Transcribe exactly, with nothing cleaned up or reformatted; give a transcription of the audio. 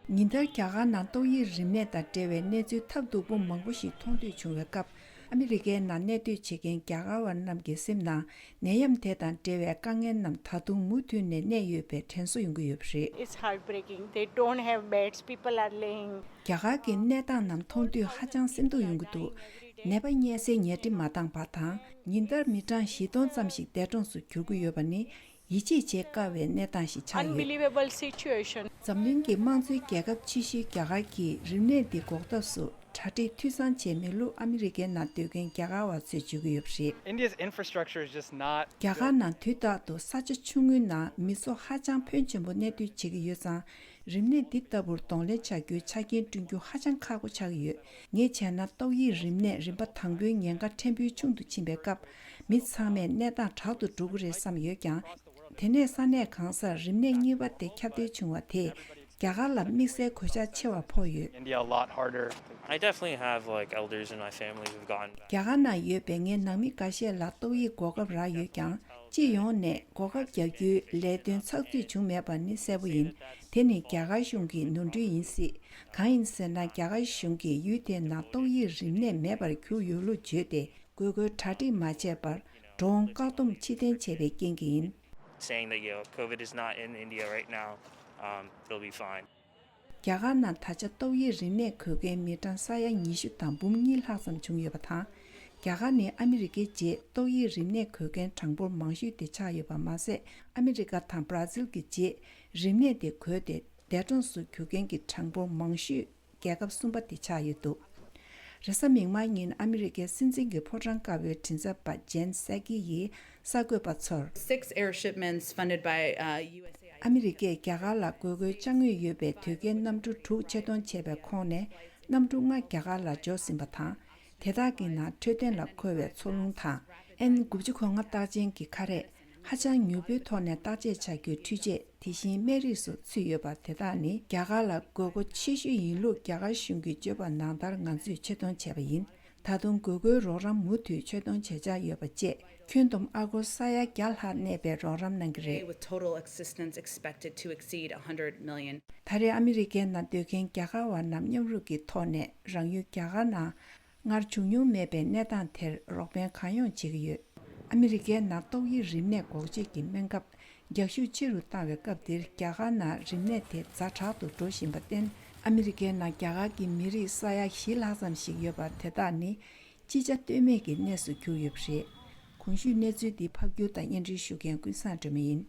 ཉིན་ལྟར་རྒྱ་གར་ནང་ཏོག་དབྱིབས་རིམས་ནད་དང་འབྲེལ་བའི་གནས་ཚུལ་ཐབས་སྡུག་པོ་མང་པོ་ཞིག་མཐོང་ཐོས་བྱུང་བའི་སྐབས། ཨ་མི་རི་ཀའི་ནང་གནས་སྡོད་བྱེད་མཁན་རྒྱ་གར་བ་རྣམས་ཀྱི་སེམས་ནང་ནད་ཡམས་དེ་དང་འབྲེལ་བའི་དཀའ་ངལ་རྣམས་ད་དུང་མུ་མཐུད་ནས་གནས་ཡོད་པའི་དྲན་གསོ་ཡོང་གི་ཡོད་པ་རེད། It's heartbreaking. They don't have beds. People are laying རྒྱ་གར་གྱི་གནས་སྟངས་རྣམས་མཐོང་དུས་ཧ་ཅང་སེམས་སྡུག་ཡོང་གི་འདུག་ནད་པ་རྙེད་སའི་ཉལ་ཁྲི་མ་འདང་བ་དང་། ཉིན་ལྟར་མི་གྲངས་བཞི་སྟོང་ཙམ་ཞིག་འདས་གྲོངས་སུ་གྱུར་གྱི་ཡོད་པ་ནི། ཡིད་ཆེས་བྱེད་དཀའ་བའི་གནས་སྟངས་ཤིག་ཆགས་ཡོད། Unbelievable situation. འཛམ་གླིང་གི་དམངས་གཙོའི་རྒྱལ་ཁབ་ཆེ་ཤོས་རྒྱ་གར་གྱིས་རིམས་ནད་འདི་འགོག་ཐབས་སུ་གྲ་སྒྲིག་འཐུས་ཚང་བྱས་མེད་ལུགས་ཨ་མི་རི་ཀའི་ནང་སྡོད་མཁན་རྒྱ་གར་བ་ཚོས་བརྗོད་ཀྱི་ཡོད་པ་རེད། India's infrastructure is just not རྒྱ་གར་good. ནང་དུས་རྟག་ཏུ་ས་ཆ་ཆུང་ངུའི་ནང་མི་ཚོགས་ཧ་ཅང་ཕོན་ཆེན་པོ་གནས་སྡོད་བྱེད་ཀྱི་ཡོད་ཙང་། རིམས་ནད་འདི་ལྟ་བུར་གདོང་ལེན་བྱ་རྒྱུའི་ཆ་རྐྱེན་བསྐྲུན་རྒྱུ་ཧ་ཅང་ཁག་པོ་ཆགས་ཀྱི་ཡོད། ངས་བྱས་ན་ཏོག་དབྱིབས་རིམས་ནད་རིམ་པ་དང་པོའི་ཉེན་ཁ་ཕྲན་བུ་ཆུང་དུ་ཕྱིན་པའི་སྐབས། མི་ཚང་མས་གནས་སྟངས་དྲག་ཏུ་འགྲོ་གི་རེད་བསམ་ཡོད་ཀྱང་། དེ་ནས་ས་གནས་གང་སར་རིམས་ནད་གཉིས་པ་དེ་ཁྱབ་གདལ་བྱུང་བ་དེས་རྒྱ་གར་ལ་དམིགས་བསལ་གོད་ཆག་ཆེ་བ་ཕོག་ཡོད། India a lot harder. I definitely have, like, elders in my family who've gotten back. རྒྱ་གར་ནང་ཡོད་པའི་ངའི་ནང་མི་འགའ་ཤས་ལ་ཏོག་དབྱིབས་འགོག་ཁབ་རག་ཡོད་ཀྱང་། སྤྱི་ཡོངས་ནས་འགོག་ཁབ་རྒྱག་རྒྱུའི་ལས་དོན་ཚགས་ཚུད་བྱུང་མེད་པ་ནི་གསལ་པོ་ཡིན། དེ་ནི་རྒྱ་གར་གཞུང་གི་ནོར་འཁྲུལ་ཡིན་སྲིད། གང་ཡིན་ཟེར་ན། རྒྱ་གར་གཞུང་གིས་ཡུལ་དེའི་ནང་ཏོག་དབྱིབས་རིམས་ནད་མེད་པར་གྱུར་ཡོད་ལུགས་བརྗོད་དེ། དགོས་མཁོའི་གྲ་སྒྲིག་མ་བྱས་པར་འགྲོ་འོང་བཀག་སྡོམ་ཕྱིར་འཐེན་བྱས་པའི་རྐྱེན་གྱིས་ཡིན། Saying that, you know, COVID is not in India right now, um, it'll be fine. རྒྱ་གར་ནང་ད་ཆ་ཏོག་དབྱིབས་རིམས་ནད་འགོས་མཁན་མི་གྲངས་ས་ཡ་ཉི་ཤུ་དང་འབུམ་གཉིས་ལྷག་ཙམ་བྱུང་ཡོད་པ་དང་། རྒྱ་གར་ནི་ཨ་མི་རི་ཀའི་རྗེས་ཏོག་དབྱིབས་རིམས་ནད་འགོས་མཁན་གྲངས་འབོར་མང་ཤོས་དེ་ཆགས་ཡོད་པ་མ་ཟད། ཨ་མི་རི་ཀ་དང་བར་ཛིལ་གྱི་རྗེས་རིམས་ནད་དེ་འགོས་ཏེ་འདས་གྲོངས་སུ་གྱུར་མཁན་གྱི་གྲངས་འབོར་མང་ཤོས་རྒྱལ་ཁབ་གསུམ་པ་དེ་ཆགས་ཡོད་འདུག་རེས་གཟའ་མིག་དམར་ཉིན་ཨ་མི་རི་ཀའི་སྲིད་འཛིན་གྱི་ཕོ་བྲང་དཀར་པོའི་མགྲིན་ཚབ་པ་ཇེན་སེ་ཀི་ཡིས་གསར་འགོད་པ་ཚོར། Six air shipments funded by, uh, U S A I D. ཨ་མི་རི་ཀས་རྒྱ་གར་ལ་དགོས་མཁོའི་ཅ་དངོས་ཡོད་པའི་དོས་སྐྱེལ་གནམ་གྲུ་དྲུག་ཆེད་གཏོང་བྱས་པའི་ཁོངས་ནས། གནམ་གྲུ་ལྔ་རྒྱ་གར་ལ་འབྱོར་ཟིན་པ་དང་། དེ་དག་གི་ནང་འཕྲོད་བསྟེན་ལ་མཁོ་བའི་འཚོ་རླུང་དང་། ཨེན་དགུ་བཅུ་གོ་ལྔ་རྟགས་ཅན་གྱི་ཁ་རས། ཧ་ཅང་མྱུར་པོའི་ཐོག་ནས་བརྟག་དཔྱད་བྱ་རྒྱུའི་འཕྲུལ་ཆས། དེ་བཞིན་སྨན་རིགས་སོགས་ཚུད་ཡོད་པ་དེ་དག་ནི་རྒྱ་གར་ལ་དགོས་མཁོ་ཆེ་ཤོས་ཡིན་ལུགས་རྒྱ་གར་གཞུང་གིས་བརྗོད་པ་ནང་ལྟར་ང་ཚོས་ཆེད་གཏོང་བྱས་པ་ཡིན། ད་དུང་དགོས་མཁོའི་རོགས་རམ་མུ་མཐུད་ཆེད་གཏོང་བྱེད་འཆར་ཡོད་པ་བཅས། ཁྱོན་བསྡོམས་ཨ་སྒོར་ས་ཡ་བརྒྱ་ལྷག་གནས་པའི་རོགས་རམ་གནང་གི་རེད། With total assistance expected to exceed a hundred million. ད་རེས་ཨ་མི་རི་ཀའི་ནང་སྡོད་མཁན་རྒྱ་གར་བ་རྣམས་མཉམ་རུབ་ཀྱི་ཐོག་ནས་རང་ཡུལ་རྒྱ་གར་ནང་སྔར་བྱུང་མྱོང་མེད་པའི་གནས་སྟངས་དེར་རོགས་ཕན་གང་ཡོང་བྱེད་ཀྱི་ཡོད། ཨ་མི་རི་ཀའི་ནང་ཏོག་དབྱིབས་རིམས་ནད་འགོག་བཅོས་ཀྱི་སྨན་ཁབ་རྒྱག་ཤུགས་ཆེ་རུ་བཏང་བའི་སྐབས་འདིར། རྒྱ་གར་ནང་རིམས་ནད་དེ་ཛ་དྲག་ཏུ་འགྲོ་བཞིན་པར་བརྟེན། ཨ་མི་རི་ཀའི་ནང་རྒྱ་གར་གྱི་མི་རིགས་ས་ཡ་བཞི་ལྷག་ཙམ་ཞིག་ཡོད་པ་དེ་དག་ནི་ཅི་བྱ་གཏོལ་མེད་ཀྱི་གནས་སུ་གྱུར་ཡོད་པ་རེད། གོང་ཞུས་གནས་ཚུལ་འདི་ཕབ་སྒྱུར་དང་སྙན་སྒྲོན་ཞུ་མཁན་ཀུན་བཟང་སྒྲོལ་མ་ཡིན།